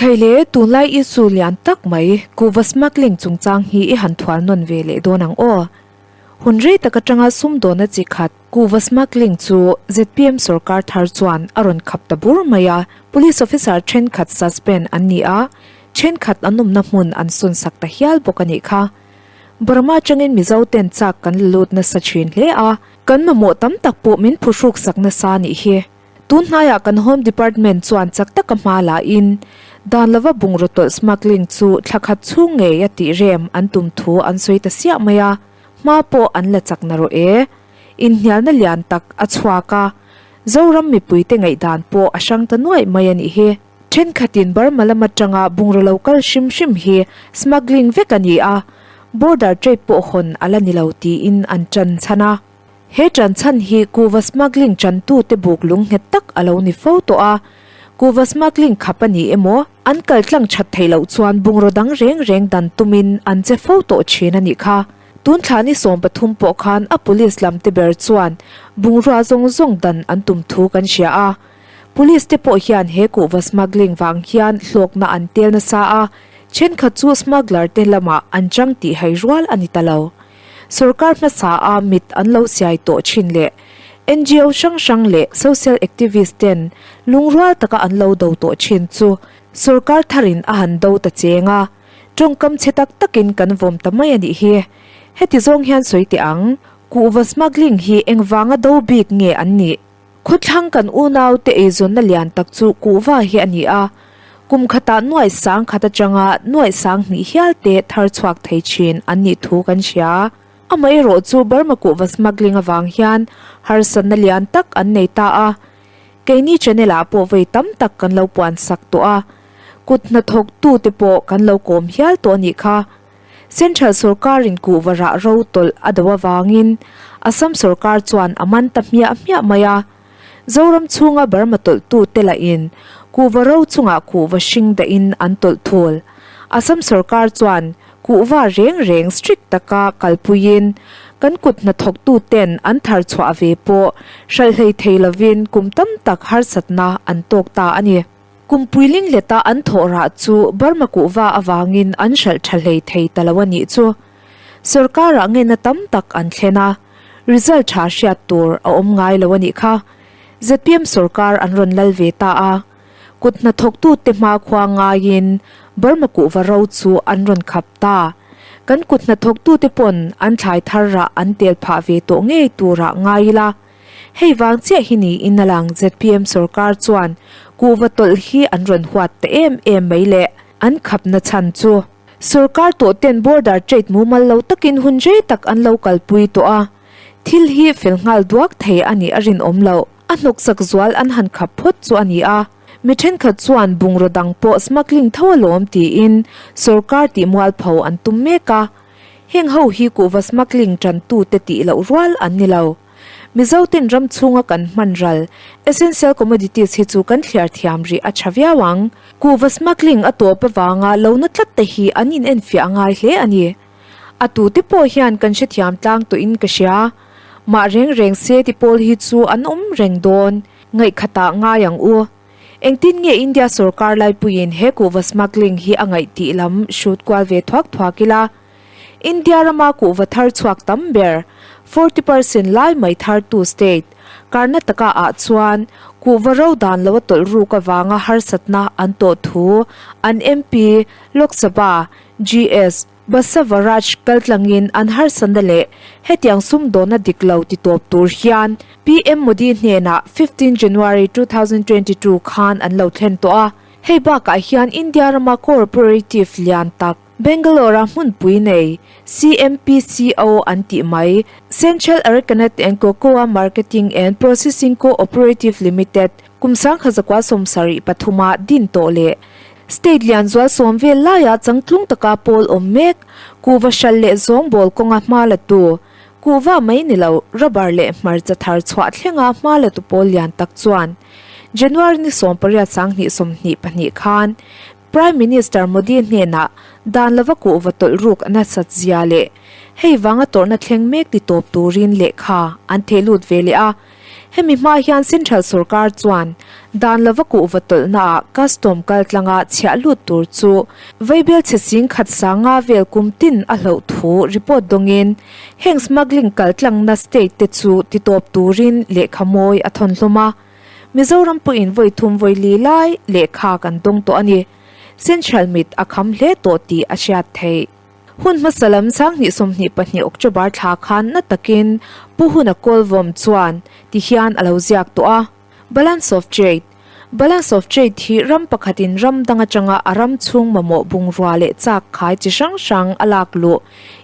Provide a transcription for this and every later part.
Khaile, tunlai issue lian tak mai kuhva smuggling chungchang hi i han thual nawn ve leh dawn ang aw. Hun rei tak atanga sumdawna chi khat kuhva smuggling chu zpm sorkar thar chuan a rawn khap ta bur mai a, police officer thenkhat suspend an ni a, thenkhat an awmna hmun an sawn sak ta hial bawk a nih kha. Burma atangin Mizo ten chak kan la lut nasa thin hle a, kan mamawh tam tak pawh min phuhruk sak nasa a nih hi. Tun hnaiah kan Home Department chuan chak taka hma la in, dan lova bungraw tawlh smuggling chu thla khat chhung ngei a tih rem an tum thu an sawi ta siah mai a, hma pawh an la chak na rawh e. Inhnialna lian tak a chhuak a, Zoram mipuite ngaihdan pawh a hrang ta nuaih mai a nih hi. Thenkhatin Burma lam atanga bungraw lo kal hrim hrim hi smuggling vek a ni a, border trade pawh hawn a la ni lo tiin an tan chhan a. He ṭanchhan hi kuhva smuggling ṭantute buk lung nghet tak a lo ni fo tawh a, kuhva smuggling khap a ni emaw, an kal tlang ṭhat theih loh chuan bungraw dang reng reng dan tumin an che fo tawh ṭhin a nih kha. Tun thla ni 13 pawh khan a police lam te ber chuan bungrua zawng zawng dan an tum thu kan hria a. Police te pawh hian he kuhva smuggling vang hian hlawkna an tel nasa a, ṭhenkhat chu smuggler te lamah an ṭang tih hai rual a ni ta lo. Sorkar hmasa a mit an lo siai tawh thin leh ngo hrang hrang leh social activist ten lungrual taka an lo do tawh thin chu sorkar tharin a han do ta cheng a, tawngkam chhe tak takin kan vawm ta mai a nih hi. Heti zawng hian sawi teh ang, kuhva smuggling hi engvanga do bik nge an nih? Khawthlang kan unau te eizawnna lian tak chu kuhva hi a ni a, kum khatah nuaih sang khat atanga nuaih sang hnih hial te thar chhuak thei thin an nih thu kan hria. Amaherawh chu Burma kuhva smuggling avang hian harsatna lian tak an nei ta a, keini channel ah pawh vawi tam tak kan lo puan sak tawh a, kut hnathawk tu te pawh kan lo kawm hial tawh a nih kha. Central sorkarin kuhva rah ro tawlh a do avangin Assam sorkar chuan a man ta hmiah hmiah mai a. Zoram chhunga Burma tawlhtute lahin kuhva ro chungah kuhva hring dahin an tawlh thul. Assam sorkar chuan kuhva reng reng strict taka kalpuiin kan kut hnathawktuten an thar chhuah ve pawh hralh hlei thei lovin kum tam tak harsatna an tawk ta a ni. Kum puiling leta an thawh rah chu Burma kuhva avangin an hralh tha hlei thei ta lo a nih chu. Sorkarah ngenna tam tak an thlen a, result tha hriat tur a awm ngai lo a nih kha. Zpm sorkar an rawn lal ve ta a, kut hnathawktute hmakhua ngaiin Burma kuhva ro chu an rawn khap ta. Kan kut hnathawktute pawn an thlai thar rah an tel phah ve tawh ngei turah ngai ila. Hei vang chiah hi niin a lang zpm sorkar chuan kuhva tawlh hi an rawn huat ta em em mai le, an khapna chhan chu. Sorkar tawh ten border trade mumal lo takin hun rei tak an lo kalpui tawh a, thil hi fel nghal duak thei a nih a rinawm loh. A hnawksak zual an han khap phawt chu a ni a, mi thenkhat chuan bungraw dang pawh smuggling tho alawm tiin sorkar tih mualpho an tum mek a, heng ho hi kuhva smuggling tantute tih loh rual an ni lo. Mizoten ram chhunga kan hman ral, essential commodities hi chu kan thliar thiam rih a tha viau ang. Kuhva smuggling a tawp avanga lo na tlat te hi an inenfiah a ngai hle a ni. A tute pawh hian kan hrethiam tlang tawhin ka hria. Mah reng reng se ti pawl hi chu an awm reng dawn, ngaihkhatah ngai ang u. Engtin nge India sorkar laipuiin he kuhva smuggling hi a ngaih tih lam hrut kual ve thuak thuak ila. India rama kuhva thar chhuak tam ber, 40% lai mai thartu state, Karnataka ah chuan kuhva ro dan lo a tawlh ruk avanga harsatna an tawh thu an MP, Lok Sabha, GS, Basavaraj kaltlangin an harsatna leh hetiang sumdawnna dik lo ti tawp tur hian PM Modi hnenah 15 January 2022 khan an lo thlen tawh a. Hei bakah hian India rama cooperative lian tak, Bangalore-a hmunpui nei CMPCO an tih mai, Central Arecanut and Cocoa Marketing and Processing Co-operative Limited, kum sangkha zakua 73 a din tawh leh state lian zual sawm vel laia changtlung taka pawl awm mek, kuhva hral leh zawng bawl kawnga hma la tu, kuhva mai ni lo, rubber leh hmarcha thar chhuah thlenga hma la tu pawl lian tak chuan January ni 18 2022 khan Prime Minister Modi hnenah dan lova kuhva tawlh ruk a nasat zia leh hei vanga tawrhna thleng mek ti tawp turin lehkha an theh lut ve leh a. Hemi hma hian Central sorkar chuan dan lova kuhva tawlhnaah custom kaltlanga chhiah lut tur chu vaibel chhe sing khat sanga vel kum tin a hloh thu report dawngin heng smuggling kaltlangna state te chu titawp turin lehkha mawi a thawn hlawm a. Mizoram pawhin vawi thum vawi li lai lehkha kan dawng tawh a ni. Central mit a kham hle tawh tih a hriat theih. Hun hmasa lam 2022 October thla khan na takin Pu Huna Kawlvawm chuan ti hian a lo ziak tawh a, Balance of Trade Balance of Trade hi ram pakhatin ram dang atanga a ram chhung mamawh bungrua leh chak khai chi hrang hrang a lak luh,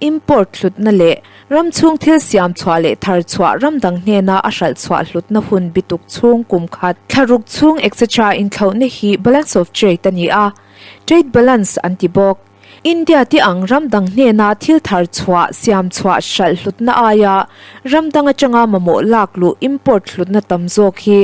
import hlutna leh ram chhung thil siam chhuah leh thar chhuah ram dang hnena a hralh chhuah hlutna hun bituk chhung kum khat, thla ruk chhung etc inthlauhna hi Balance of Trade a ni a, Trade Balance an ti bawk. India te ang ram dang hnena thil thar chhuah, siam chhuah, hralh hlutna aia ram dang atanga mamawh lak luh, import, hlutna tam zawk hi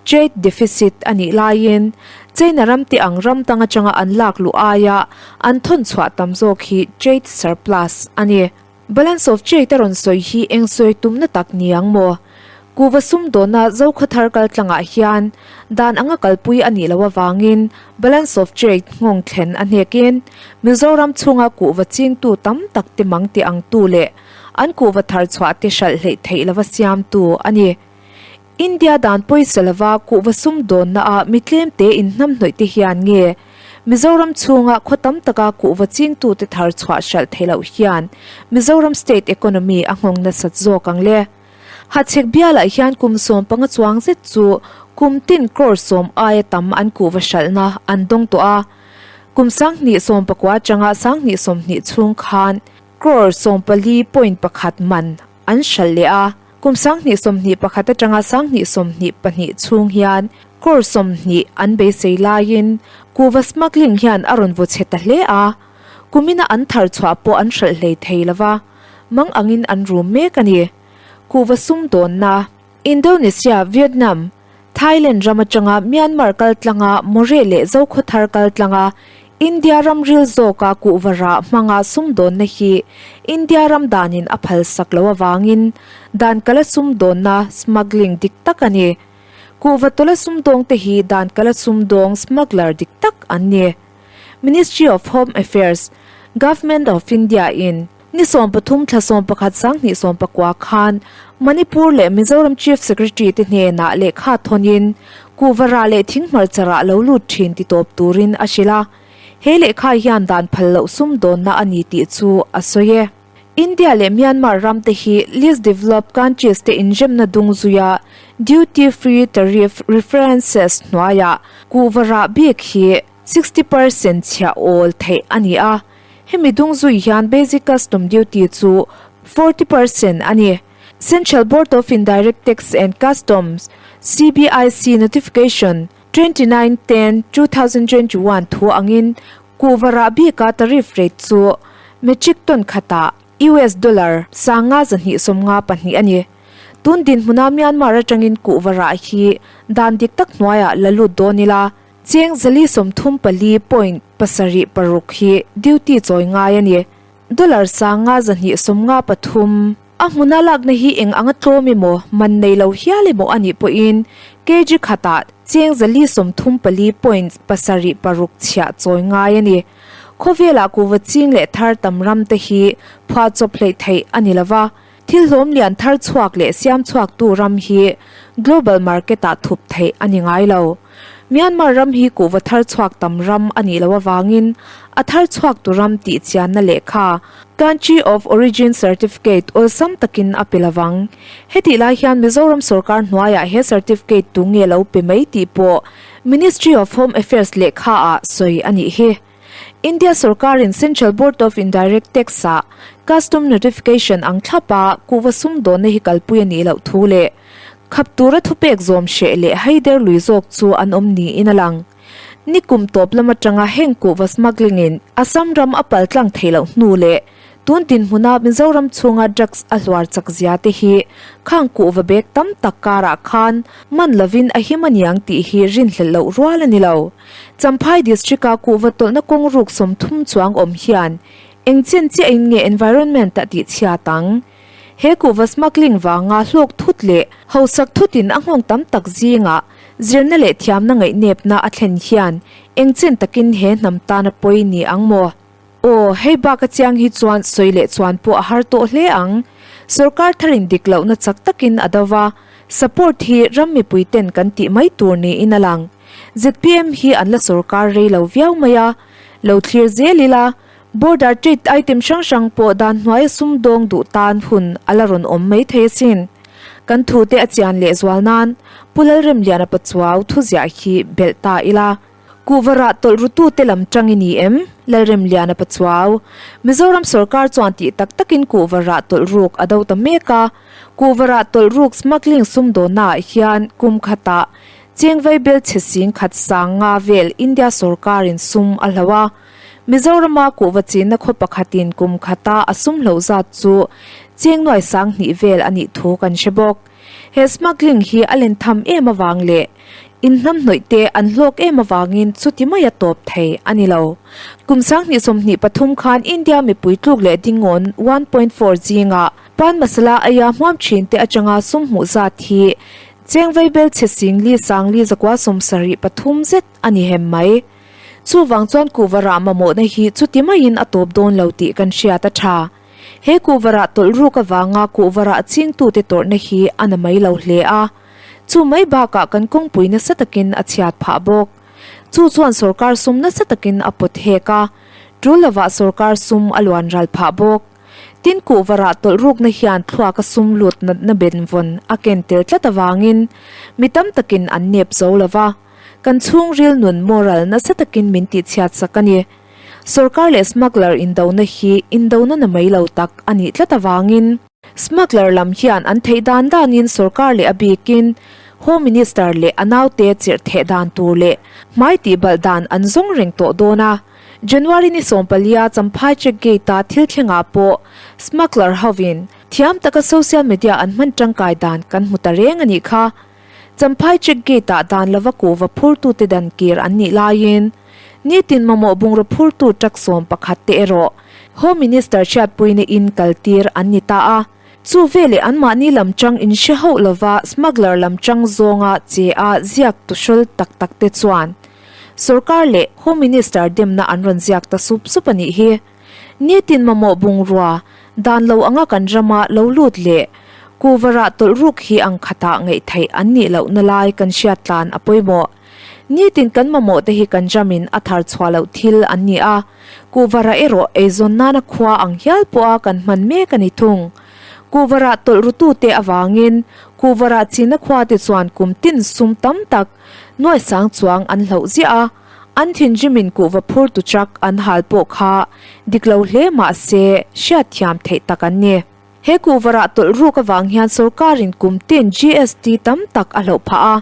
trade deficit a nih laiin China ram te ang ram dang atanga an lak luh aia an thawn chhuah tam zawk hi trade surplus a ni. Balance of trade a rawn sawi hi eng sawi tumna tak ni ang maw? Kuhva sumdawnna Zokhawthar kaltlangah hian dan anga kalpui a nih loh avangin balance of trade nghawng thlen a hnekin Mizoram chhunga kuhva chingtu tam tak te mang ti angtu leh an kuhva thar chhuah te hralh hleih theih lova siamtu a ni. India dan pawisa lova kuhva sumdawnna ah mi tlemte inhnamhnawih te hian nge Mizoram chhunga khaw tam taka kuhva chingtute thar chhuah hralh theih loh hian Mizoram state economy a nghawng nasat zawk ang le. Hachhek bialah hian kum 15 chuang zet chu kum tin crore sawm aia tam an kuhva hralhna an dawng tawh a. Kum 2019 atanga 2020 chhung khan crore 14.1 man an hralh leh a. Kum 2021 atanga 2022 chhung hian crore 20 an beisei laiin kuhva smuggling hian a rawn vaw chhe ta hle a. Kumina an thar chhuah pawh an hralh hlei thei lova, mang angin an rum mek a ni. Kuhva sumdawnna, Indonesia, Vietnam, Thailand ram atanga Myanmar kaltlanga Moreh leh Zokhawthar kaltlanga India ram ril zawka kuhva rah hmanga sumdawnna hi India ram danin a phal sak lo avangin dan kala sumdawnna, smuggling, dik tak a ni. Kuhva tawla sumdawngte hi dan kala sumdawng, smuggler, dik tak an ni. Ministry of Home Affairs, Government of India in ni 13 thla 11 2019 khan Manipur leh Mizoram Chief Secretary te hnenah lehkha thawnin kuhva rah leh thinghmarcha rah lo lut thin ti tawp turin a hrilh a. He lehkha hian dan phal loh sumdawnna a ni tih chu a sawi e. India leh Myanmar ram te hi least developed countries te inremna dung zuia duty free tariff references hnuaiah kuhva rah bik hi 60 percent chhiah awl theih a ni a, hemi dung zui hian basic custom duty chu 40 percent a ni. Central Board of Indirect Tax and Customs, CBIC, Notification, 29 10 2021 thu angin kuhva rah bika tariff rate chu metric ton khatah US dollar 5292 a ni. Tun dinhmuna Myanmar atangin kuhva rah hi dan dik tak hnuaiah la lut dawn ila, Cheng 434 point 76 hi duty chawi ngai a ni. Dollar 5293 a hmuna lakna hi eng anga tlawm emaw, man nei lo hial emaw a nih pawhin kg khatah cheng 434 point 76 chhiah chawi ngai a ni. Khawvelah kuhva ching leh thar tam ram te hi phuahchawp hleih theih a ni lova. Thil hlawm lian thar chhuak leh siam chhuaktu ram hi global market-ah thup theih a ni ngai lo. Myanmar ram hi kuhva thar chhuak tam ram a nih loh avangin a thar chhuaktu ram tih chianna lehkha, Country of Origin Certificate, awlsam takin a pe lovang. Hetih lai hian Mizoram sorkar hnuaiah he certificate tu nge lo pe mai tih pawh Ministry of Home Affairs lehkhaah sawi a nih hi. India sorkarin Central Board of Indirect Tax-ah Custom Notification ang thlapa kuhva sumdawnna hi kalpui a nih loh thu leh khap tura thupek zawm hreh leh haider lui zawk chu an awm niin a lang. Nikum tawp lam atanga heng kuhva smuggling-in Assam ram a paltlang theih loh hnu leh tun dinhmuna Mizoram chhunga drugs a hluar chak zia te hi khang kuhva bag tam tak karah khan man lovin a him aniang tih hi rinhlelh loh rual a ni lo. Champhai District-a kuhva tawlhna kawng ruk 30 chuang awm hian eng chen chiahin nge environment a tih chhiat ang? He kuhva smuggling vanga hlawk thut leh hausak thutin a nghawng tam tak zingah zirna leh thiamna ngaihnepna a thlen hian eng chen takin he hnam tana pawi ni ang maw? Aw, hei bak a chiang hi chuan sawi leh chuan pawh a har tawh hle ang. Sorkar tharin dik lohna chak takin a do va, support hi ram mipui ten kan tih mai tur niin a lang. Zpm hi an la sorkar rei lo viau mai a, lo thlir zel ila, border trade item hrang hrang pawh dan hnuaia sumdawng duh tan hun a la rawn awm mai thei asin. Kan thute a chian leh zual nan Pu Lalremliana Pachuau thuziah hi belh ta ila. Kuhva rah tawlh rutute lam tang i ni em? Lalremliana Pachuau. Mizoram sorkar chuan tih tak takin kuhva rah tawlh ruk a do ta mek a. Kuhva rah tawlh ruk smuggling sumdawnnaah hian kum khatah cheng vaibel chhe sing khat sang nga vel India sorkarin sum a hloh a. Mizorama kuhva chinna khaw pakhatin kum khata a sum hloh zat chu cheng nuai sang hnih vel a nih thu kan hre bawk. He smuggling hi a len tham em avang leh inhnamhnawih te an hlawk em avangin chuti maia tawp thei a ni lo. Kum 2023 khan India mipui tluk leh dingawn 1.4 zingah pan masala aia hmuam thin te atanga sum hmuh zat hi cheng vaibel chhe sing li sang li zakua 73 zet a ni hem mai. Chuvang chuan kuhva rah mamawhna hi chuti maiin a tawp dawn lo tih kan hriat a tha. He kuhva rah tawlh ruk avanga kuhva rah chingtute tawrhna hi a na mai lo hle a. Chu mai bakah kan kawngpui nasa takin a chhiat phah bawk. Chu chuan sorkar sum nasa takin a pawt hek a, tul lovah sorkar sum a luan ral phah bawk. Tin kuhva rah tawlh rukna hian thluaka sum lut natna benvawn a ken tel tlat avangin mi tam takin an nep zo lova, kan chhungril nun moral nasa takin min tihchhiat sak a ni. Sorkar leh smuggler indona hi indona na mai lo tak a nih tlat avangin, smuggler lam hian an theih dan danin sorkar leh a bikin Home Minister leh a naute chirh theh dan tur leh hmai tihbalh dan an zawng reng tawh dawn a. January ni sawmpalia Champhai check gate-a thil thlengah pawh smuggler hovin thiam taka social media an hman tangkai dan kan hmu ta reng a nih kha. Champhai check gate-ah dan lova kuhva phurtute dan kir an nih laiin nitin mamawh bungraw phurtu truck 11 te erawh Home Minister hriatpuina in kaltir an ni ta a. Chu veleh anmahni lam chang in hre hauh lova smuggler lam chang zawnga che a ziak tu hrawl tak tak te chuan sorkar leh Home Minister demna an rawn ziak ta sup sup a nih hi. Nitin mamawh bungrua, dan lo anga kan rama lo lut leh kuhva rah tawlh ruk hi ang khatah ngaih theih an nih lohna lai kan hriat tlan a pawimawh. Nitin kan mamawh te hi kan ramin a thar chhuah loh thil an ni a, kuhva rah erawh eizawn nana khua ang hial pawha kan hman mek a ni thung. Kuhva rah tawlh rutute avangin kuhva rah china khuate chuan kum tin sum tam tak nuai sang chuang an hloh ziah a, An thinrimin kuhva phurtu truck an hal pawh kha dik lo hle mah se hriatthiam theih tak an ni. He kuhva rah tawlh ruk avang hian sorkarin kum tin GST tam tak a hloh phah a,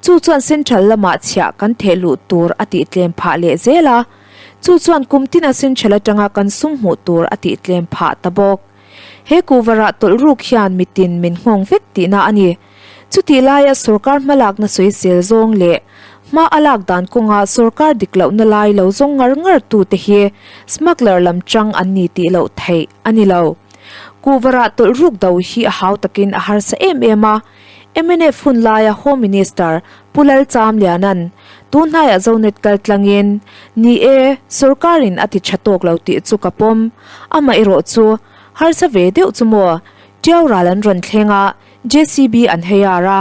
chu chuan central lamah chhiah kan theh luh tur a tih tlem phah leh zel a, chu chuan kum tina central atanga kan sum hmuh tur a tih tlem phah ta bawk. He kuhva rah tawlh ruk hian mitin min nghawng vek tihna a ni. Chutih laia sorkar hmalakna sawisel zawng leh hma a lak dan kawnga sorkar dik lohna lai lo zawng ngar ngar tute hi smuggler lam chang an ni tih loh theih a ni lo. Kuhva rah tawlh ruk do hi a hau takin a harsa em em a, mnf hun laia Home Minister Pu Lalchamliana'n tun hnaiah Zonet kal tlangin, Ni e, sorkarin a ti tha tawk lo tih chu ka pawm, amaherawh chu harsa ve deuh chu maw, Tiau ral an rawn thleng a, JCB an hei ar a,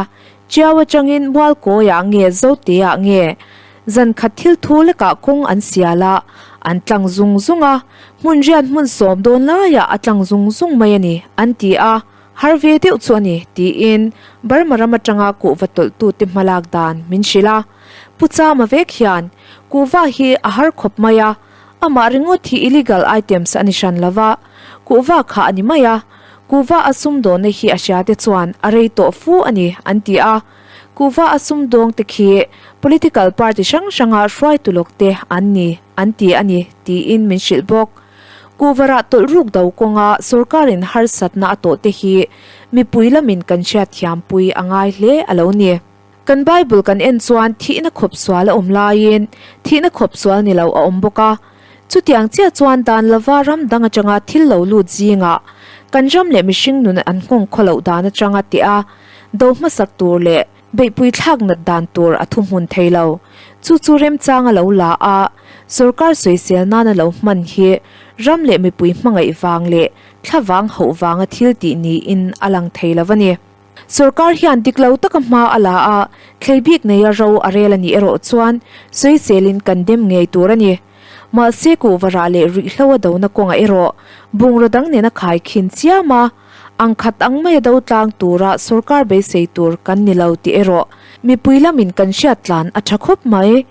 Tiau atangin Mualkawiah nge Zoteah nge zan khat thil thu lekah kawng an sial a, an tlang zung zung a, hmun riat hmun sawm dawn laiah a tlang zung zung mai a ni, an ti a, har ve deuh chu a ni, tiin Burma ram atanga kuhva tawlhtute hmalak dan min hrilh a. Pu Chama vek hian kuhva hi a har khawp mai a, amah ringawt hi illegal items a ni hran lova, kuhva kha a ni mai a, Kuhva a sumdawnna hi a hria te chuan a rei tawh fu a ni, an ti a. Kuhva a sumdawng te khi political party hrang hranga hruaitu lawk te an ni, an ti a ni, tiin min hrilh bawk. Kuhva rah tawlh ruk do kawnga sorkarin harsatna a tawh te hi mipui lamin kan hriatthiampui a ngai hle a lo ni. Kan Bible kan en chuan thihna khawp sual a awm laiin thihna khawp sual ni lo a awm bawk a. Chutiang chiah chuan dan lova ram dang atanga thil lo lut zingah. Kan ram leh mihring nun an nghawng khaw loh dan atanga tih a, do hmasak tur leh beihpui thlak nat dan tur a thuhmun thei lo. Chu chu remchang a lo la a, sorkar sawisel nana lo hman hi ram leh mipui hmangaih vang leh thlavang hauh vanga thil tih niin a lang thei lo a ni. Sorkar hian dik lo taka hma a la a, thlei bik neia ro a rel a nih erawh chuan sawiselin kan dem ngei tur a ni. Mahse kuhva rah leh ruihhlo a dona kawngah erawh bungraw dang nena khai khin chiam a, ang khat ang maia do tlang tura sorkar beisei tur kan ni lo tih erawh mipui lamin kan hriat tlan a tha khawp mai.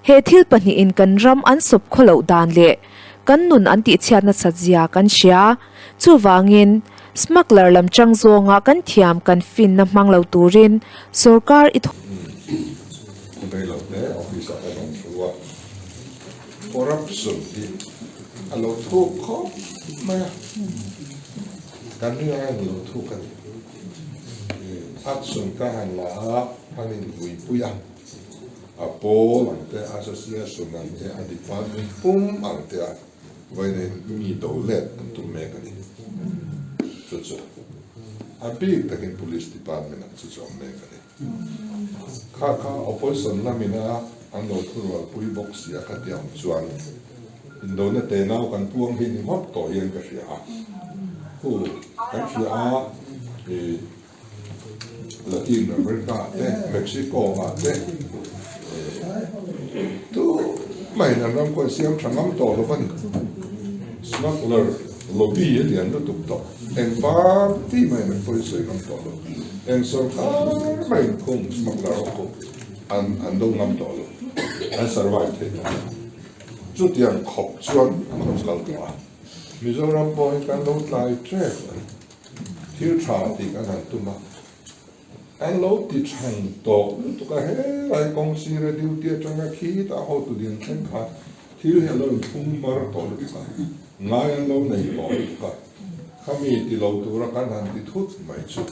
He thil pahnihin kan ram an sawp khaw loh dan leh kan nun an tihchhiat nasat zia kan hria. Chuvangin, smuggler lam chang zawnga kan thiam kan finna hmang lo turin sorkar i thawk. Reilote office ah ka rawn thu a, corruption hi a lo thuk khawp mai a, kan ring anga in lo thuk a ni. Action ka han la a, an invuipui a, a pawl ang te, association ang te, a department pum ang te a vawiin mi do let an tum mek a ni. Chu chu a bik takin police department ah chu chu a awm mek a ni. Kha kha opposition lamina an lo thurualpui bawk si a ka ti ang chuan indona tenau kan puang hi ni ngawt tawh hian ka hria a. Hu kan hria a i Latin America ah te Mexico ah te tu mahin an ram kawih siam tha ngam tawh lo a ni. Smuggler lobby a lian lutuk tawh. Eng party mahin an pawisawi ngam tawh lo. Eng sorkar mahin khung smuggler ho khu an an do ngam tawh lo. An survive thei tawh lo. Chutiang khawp chuan an lo kal tawh a. Mizoram pawh hi kan lo tlai ṭep a ni. Thil ṭha tih kan han tum a. An lo ti than tawh lutuk a, helai kawng sira duty atanga khitah hotu lian thleng kha thil hi a lo inphung mar tawh lutuk a, ngai an lo nei tawh lutuk a, khami ti lo tura kan han ti thut mai chu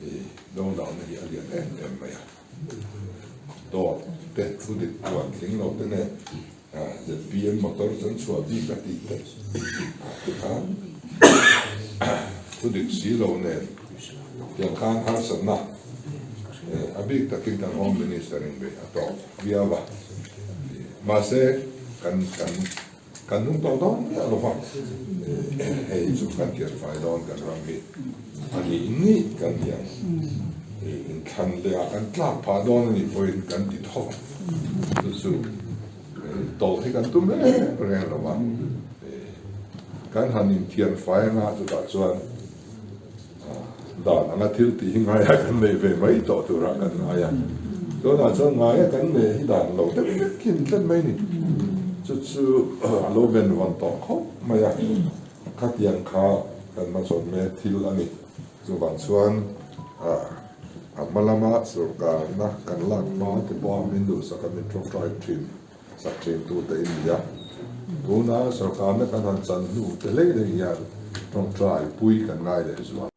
i dodalna hi a lian em em mai a. Dawt te thu dik chuan tling lo te nen ZPM motor chuan chhuah bik a tih te tikhan thu dik si lo nen tiang khan harsatna a bik takin kan Home Minister in beih a tawk viau a, mahse kan kan kan hnung tawh dawn miah lo va, hei chu kan thianfai dawn kan ram hi a nih nih kan ti ang, inthlan leh ah kan tlak phah dawn a nih pawhin kan ti tho ang chu chu. Tawlh hi kan tum reng reng lo a, kan han inthian fai anga chutah chuan dan anga thil tih hi ngaia kan neih ve mai tawh turah kan ngai a, tunah chuan ngaia kan neih hi dan lo deuh vek hi ni tlat mai ni, chu chu a lo benvawn tawh khawp mai a, khatiang kha kan hmachhawn mek thil a ni. Chuvang chuan a hma lama sorkarna kan lak hma te pawha min duhsak a min tawngtai thin sak thin tute in ni a. Tuna sorkarna kan han chan hnu te hlei hlei hian tawngtai pui kan ngai leh zual.